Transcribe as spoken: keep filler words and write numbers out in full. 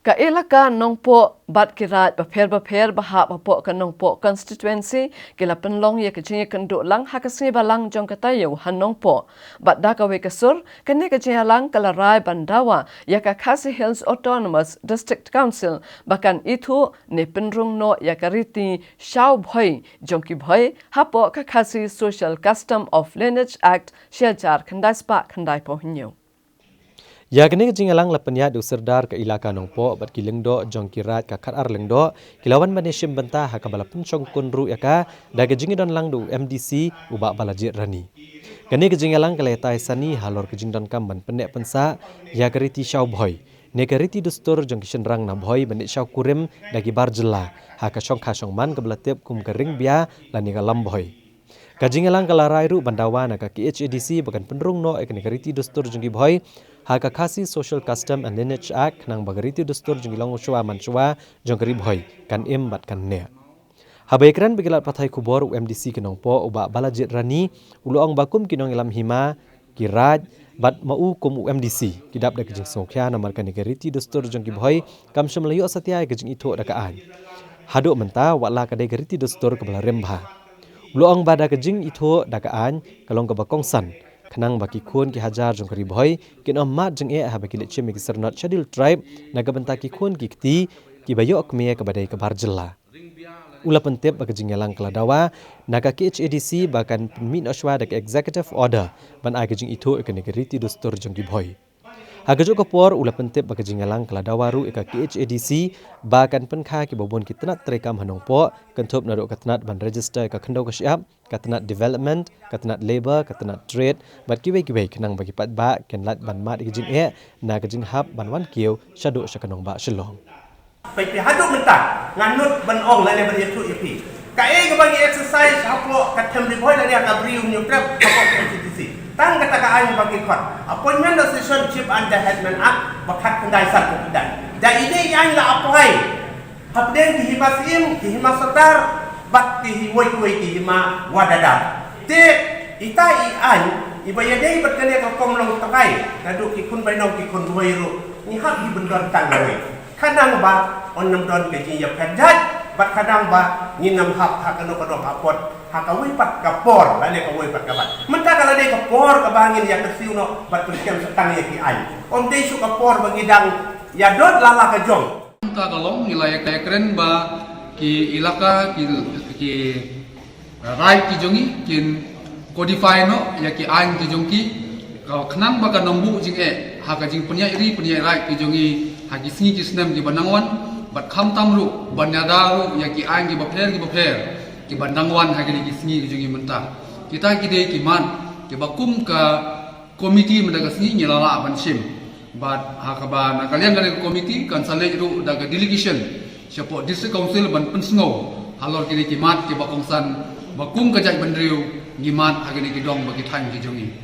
Ka Elaka Nongpoh bad ki raid bapher bapher ba hap hapoh ka Nongpoh Constituency ki la pynlong ïa ka jingïakynduh lang ha ka sngi Balang jong ka taïew ha Nongpoh. Bad da kawei ka sur, kane ka jingïalang ka la rai ban dawa ïa ka Khasi Hills Autonomous District Council ba kan ithuh ne pynrung noh ïa ka riti Shaobhoi jong ki Bhoi hapoh ka Khasi Social Custom of Lineage Act shi hajar khyndai spah khyndai phew hynñiew. Ïa kane ka jingïalang la pynïaid da u Sirdar ka Elaka Nongpoh bad ki lyngdoh jong ki raid ka khatar lyngdoh ki la wan ban ïashim bynta ha kaba la pynshongkun ruh ïa ka da ka jingïadon lang da u M D C u Bah Balajied Rani. Kane ka jingïalang ka la ïatai sani halor ka jingdonkam ban pynneh pynsah ïa ka riti Shaobhoi ne ka riti dustur jong ki shynrang na Bhoi ban ïashaw kurim da ki bar jylla ha ka shongkha shongman kaba la tip kum ka Ringbia lane ka Lambhoi. Ka jingïalang ka la rai ruh ban dawa na ka K H A D C ba kan pynrung noh ïa kane ka riti dustur jong ki Bhoi ha ka Khasi Social Custom and Lineage Act khnang ba ka riti dustur jong ki longshuwa manshuwa jong ka Ri Bhoi kan im bad kan neh. Haba ïakren bad ki lad pathai khubor, u M D C ka Nongpoh u Bah Balajied Rani u la ong ba kum ki nongïalam hima, ki raid bad ma u kum u M D C ki dap da ka jingsngewkhia namar kane ka riti dustur jong ki Bhoi kam shym la ïoh satia ïa ka jingithuh da ka aiñ. Haduh mynta wat la ka dei ka riti dustur kaba la rim bha. U la ong ba da ka jingithuh da ka aiñ ka long kaba kongsan khnang ba ki khun ki hajar jong ka Ri Bhoi kin ym mad jingeh haba ki leit shim ïa ki syrnod Scheduled Tribe na ka bynta ki khun ki kti kiba ïoh kmie kaba dei ka bar jylla. U la pyntip ba ka jingïalang ka la dawa na ka K H A D C ba kan pynmih noh shuwa da ka Executive Order ban ai ka jingithuh ïa kane ka riti dustur jong ki Bhoi. Ha kajuh ka por u la pyntip ba ka jingïalang ka la dawa ruh ïa ka K H A D C ba kan pynkha kiba bun ki tnat treikam ha Nongpoh, kynthup naduh ka tnat ban register ïa ka khyndew ka shyiap, ka tnat development, ka tnat labour, ka tnat trade bad kiwei kiwei khnang ba ki paidbah kin lait ban mad ïa ka jingeh na ka jinghap ban wan kiew shaduh sha ka nongbah Shillong. Peit phi haduh mynta nga nud ban ong lane ban ïathuh ïa phi. Kaei kaba ngi exercise hapoh ka Them Ri Bhoi lane ha ka Bri u Hynñiewtrep hapoh K H A D C. Tang kata ka aiñ ba ki khot Appointment of Session Chief and the Headman Act ba khatkhyndai sanphew khyndai. Da ine i aiñ la apply hapdeng ki hima syiem, ki hima sordar bad kiwei kiwei ki hima wadadar. Te ita i aiñ iba ïadei bad kane ka rukom longtrai naduh ki khun bainong ki khun Bhoi ruh ngi hap hi ban don tang kawei. Khnang ba un ym don ka jingïapher jait bad khnang ba ngin ym hap ha kano kano ka apot ha kawei pat ka por lane kawei pat ka ban. Mynta ka la dei ka por kaba ngin ïa kyrsiew noh bad pynskhem sa tang ïa ki aiñ. Ym dei shuh ka por ba ngi dang ïadon la la ka jong. Mynta ka long ngi la ïakren ba ki elaka ki, ki raid ki jong ngi kin codify noh ïa ki aiñ ki jong ki, ka khnang ba kan ym buh jingeh ha ka jingpynïaid ri pynïaid raid ki jong ngi ha ki sngi ki snem kiba nang wan, bad khamtam ruh ban ïada ruh ïa ki aiñ kiba pher kiba pher kiba nang wan ha kine ki sngi ki jong ngi mynta. Kita ki dei ki mat kiba kum ka komiti mynta ka sngi ngi la lah ban shim. Bad ha kaba na ka liang kane ka komiti kan sa leit ruh da ka delegation shapoh District Council ban pynsngew halor kine ki mat kiba kongsan ba kum ka jaitbynriew ngi mad ha kine ki dong bad ki thaiñ ki jong ngi.